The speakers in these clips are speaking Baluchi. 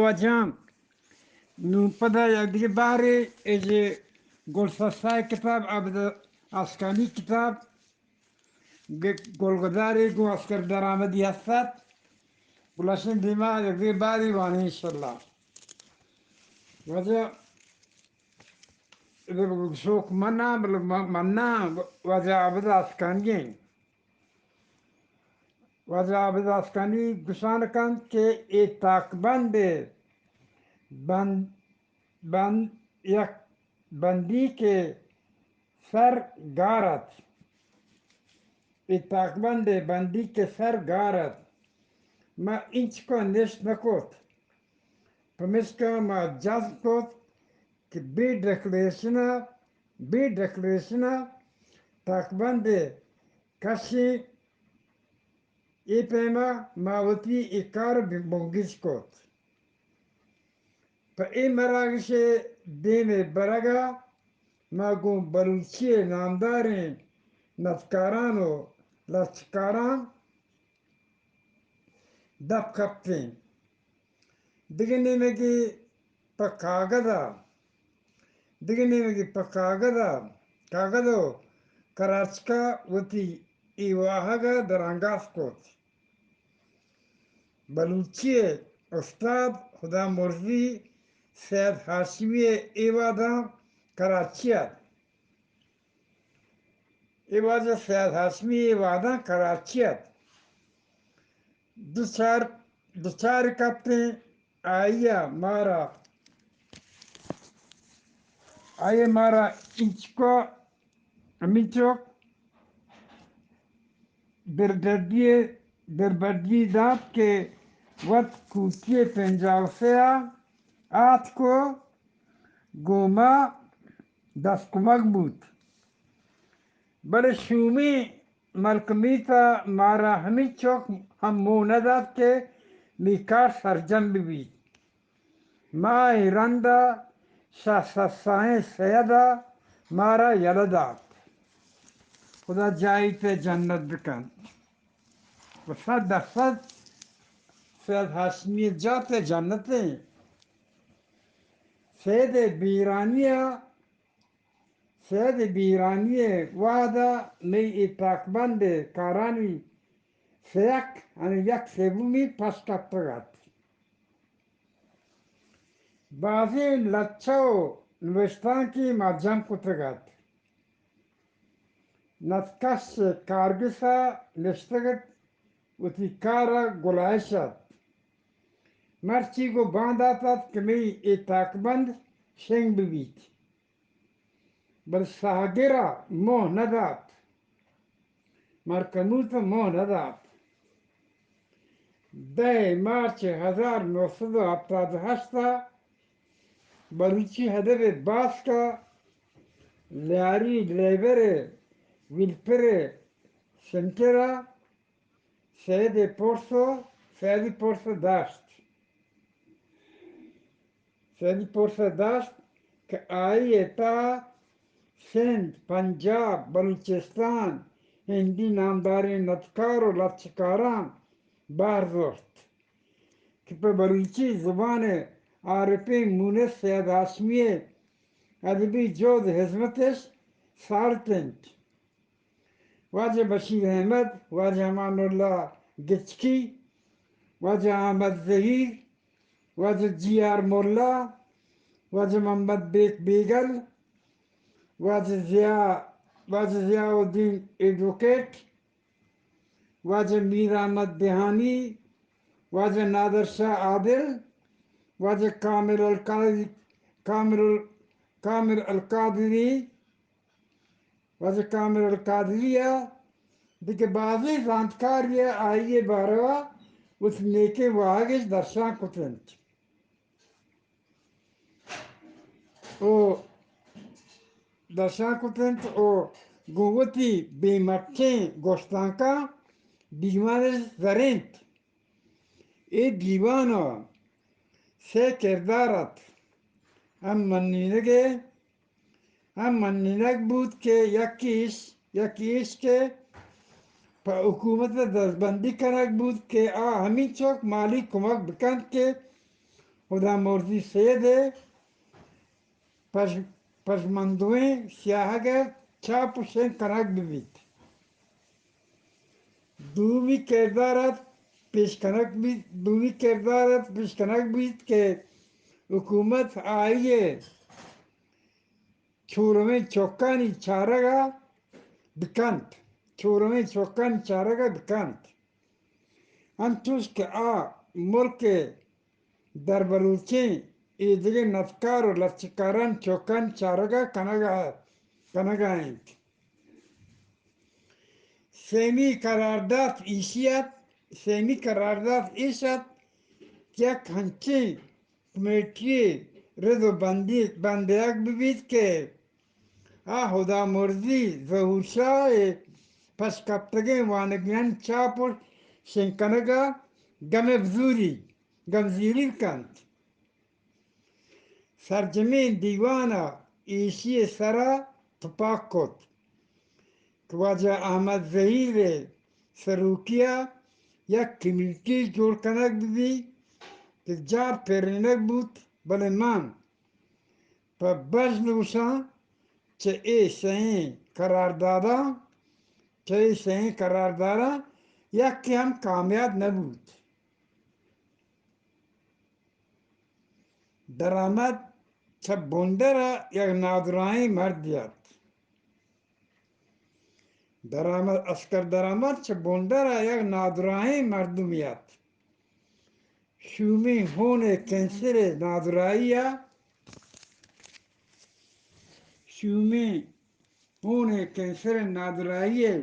واجہاں، نوں پدا یک دگہ بارے اے جے گل سسائے کتاب، عبد آسکانی کتاب، گ-، گلگدارے گوں اسکر درآمدی ہست ات۔ گلشن دیما یک دگہ بارے وانیں انشاءاللہ۔ واجہ، اے شوق منا، بلے م-، منا واجہ عبد آسکانی ایں۔ واجہ عابد آسکانی گشان کنت کہ اے تاکبند ءِ بند، بند، یک بندیکے سر گار ات۔ اے تاکبند ءِ بندیکے سر گار ات۔ ما اینچکا نشت نہ کت۔ پمیشکا ما جزم کت کہ بے ڈیکلیریشن ءَ، بے ڈیکلیریشن ءَ تاکبند ءَ کشیں۔ اے پیما ما وتی اے کار ءَ بنگیج کت۔ پہ اے مراگش ءِ دیم ءَ برگ ءَ ما گوں بلوچی ءِ نامداریں ندکاراں ءُ لچکاراں دپ کپتیں۔ دگہ نیمگے پہ کاگد ءَ، دگہ نیمگے پہ کاگد ءَ، کاگد ءُ کراچک ءَ وتی اے واہگ ءَ درانگاز کت۔ بلوچی ءِ استاد خدا مرزی سید ہاشمی ءِ اے وہداں کراچی ات۔ اے واجہ سید ہاشمی اے وہداں کراچی ات۔ دچار، دچار کپتیں آئی ءَ مارا، آئی ءَ مارا اینچکا ہمینچک دربدری، دربدری دات کہ وت کوٹی ءِ پنجاہ ءُ سے ءَ آتک ءُ گوں ما دست کمک بوت۔ بلے شومیں ملکمیت ءَ مارا ہمینچک ہم موہ نہ دات کہ نی کار سرجم بہ بیت۔ ما اے رند ءَ شہ سسائیں سید ءَ مارا یلہ دات۔ خدا جاہی تئی جنت بکنت۔ و صد درصد سید ہاشمی ءِ جاہ تئی جنت ایں۔ سید ءِ بیرانی ءَ، سید ءِ بیرانی ءِ وہد ءَ مئی اے تاکبند ءِ کارانی سیک، یعنی یک سیومی پش کپتگ ات۔ بازیں لچہ ءُ نبشتانکے ما جم کتگ ات۔ نتکش ءِ کارگس ءَ نشتگ ات، وتی کار ءَ گلائش ات۔ مرچی گوں باندات ات کہ مئی اے تاکبند شنگ بہ بیت۔ بلے ساہگر ءَ موہ نہ دات، مارا کموت ءَ موہ نہ دات۔ دہ مارچ ہزار نو سد ءُ ہپتاد ءُ ہشت ءَ بلوچی ادب ءِ باسک ءَ لیاری لیبر ءِ ویلفیئر سینٹر ءَ سید ءِ پرس ءُ، سید ءِ پرس ءَ داشت۔ سید ءِ پرس ءَ داشت کہ آئی ءِ تہا سندھ، پنجاب، بلوچستان، ہندی نامداریں ندکار ءُ لچکاراں بہر زرت کہ پہ بلوچی زبان ءِ عارفیں مونس سید ہاشمی ءِ ادبی جہد ءُ ہزمت اش سارت انت۔ واجہ بشیر احمد، واجہ امان اللہ گچکی، واجہ احمد زہیر، واجہ جی آر ملا، واجہ محمد بیک بیگل، واجہ ضیاء، واجہ ضیاء الدین ایڈووکیٹ، واجہ میر احمد دہانی، واجہ نادر شاہ عادل، واجہ کامل القادری، کامل ال-، کامل القادری، واجہ کامل القادری ءَ دگہ بازیں زانتکارے ءَ آئی ءِ باروا وتی نیکیں واہگ اش درشان کت انت۔ او درشان کت انت او گوں وتی بے مٹیں گوشتانکاں دیوان اش زرینت۔ اے دیوان ءَ سے کردار ات، ہم منینگ ءَ، ہم منینگ بوت کہ یکے ایش، یکے ایش کہ پہ حکومت ءَ دزبندی کنگ بوت کہ آ ہمینچک مالی کمک بکنت کہ ہدا مرزی سید ءِ پژ-، پژمندویں سیاہگ ءَ چاپ و شنگ کنگ بہ بیت۔ دومی کردار ات پیش کنگ بیت، دومی کردار ات پیش کنگ بیت کہ حکومت آئی ءِ چورمیں چکانی چارگ ءَ بکنت، چورمیں چکانی چارگ ءَ بکنت، انچوش کہ آ ملک ءِ دربروچیں ایدگہ ندکار و لچکاران چکانی چارگ ءَ کنگ ءَ، کنگ ءَ انت۔ سیمی قرارداد ایشی ات، سیمی قرارداد ایش ات کہ یک ہنچیں کمیٹی رد و بندی، بندیگ بہ بیت کہ آ ہدا مرزی ظہور شاہ ءِ پشکپتگیں وانگیانی چاپ و شنگ کنگ ءَ گم بزوری، گمزیری کنت۔ سرجمیں دیوان ءَ ایشی ءِ سر ءَ تپاک کت کہ واجہ احمد زہیر ءِ سروکی ءَ یک کمیٹی جوڑ کنگ بہ بیت کہ جار پرینگ بوت، بلے من پہ بژن گوشاں چہ اے سئیں قرارداداں، چہ اے سئیں قرارداداں یکے ہم کامیاب نہ بوت۔ درآمد چہ بنڈر ءَ یک نادراہیں مردے ات۔ درآمد، اسکر درآمد چہ بنڈر ءَ یک نادراہیں مردمے ات۔ شومیں ہون ءِ کینسر ءِ نادراہی ءَ، شومیں ہون ءِ کینسر ءِ نادراہی ءَ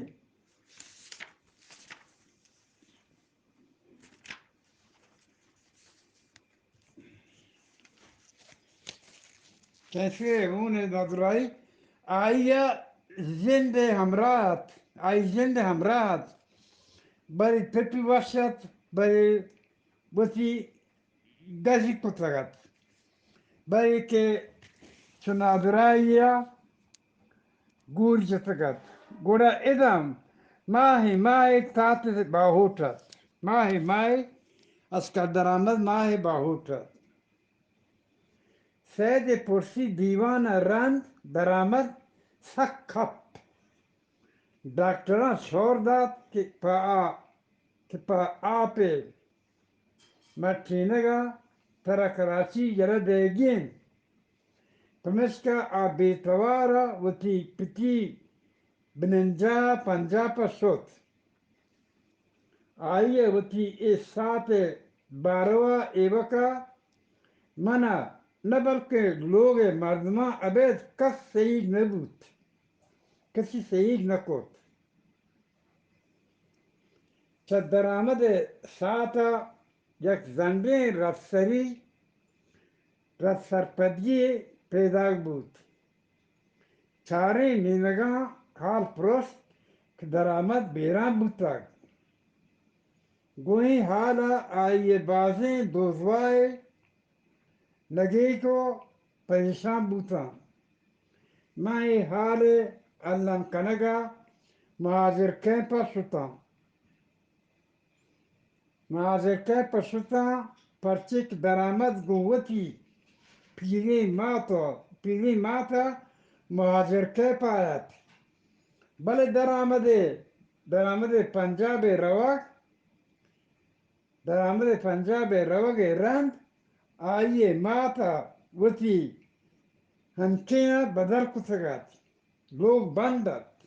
کینسر ءِ ہون ءِ نادراہی آئی ءِ زند ءِ ہمراہ ات، آئی زند ءِ ہمراہ ات، بلے پت وش ات، بلے وتی گزی کتگ ات، بلے کہ چو نادراہی ءَ گور جتگ ات۔ گڑا ادا ماہ ماہ تات باہوٹ ات۔ ماہ ماہ اسکر درآمد ماہ باہوٹ ات۔ سید ءِ پرسی دیوان ءَ رند درآمد سک کپ۔ ڈاکٹراں شور دات کہ پہ آ، کہ پہ آپ ءِ مٹینگ ءَ ترا کراچی یلہ دئیگی انت، پمشکا آ بے توار ءَ وتی پتی بنجاہ ءَ پنجاب ءَ شت۔ آئی ءَ وتی اے سات ءِ بارو ءَ ایوک ءَ من ءَ نہ بلکیں لوگ ءِ مردماں ابید کس سہیگ نہ بوت، کسی سہیگ نہ کت۔ چہ درآمد ءِ ساعت ءَ یک زنڈیں رد سری، رد سرپدی پیداک بوت۔ چاریں نیمگاں حال پرست کہ درآمد بیران بوتگ۔ گوں اے حال ءَ آئی ءِ بازیں دوزواہ ءِ نگیگ ءُ پریشان بوتاں۔ من اے حال ءِ الم کنگ ءَ مہاجر کیمپ ءَ شتاں۔ مہاجر کیمپ ءَ شتاں، پرچے کہ درآمد گوں وتی پیریں مات ءَ، پیریں مات ءَ مہاجر کیمپ ءَ ات۔ بلے درآمد ءِ، درآمد ءِ پنجاب ءَ روگ، درآمد ءِ پنجاب ءَ روگ ءِ رند آئی ءِ مات ءَ وتی ہنکین ءَ بدل کتگ ات۔ لوگ بند ات۔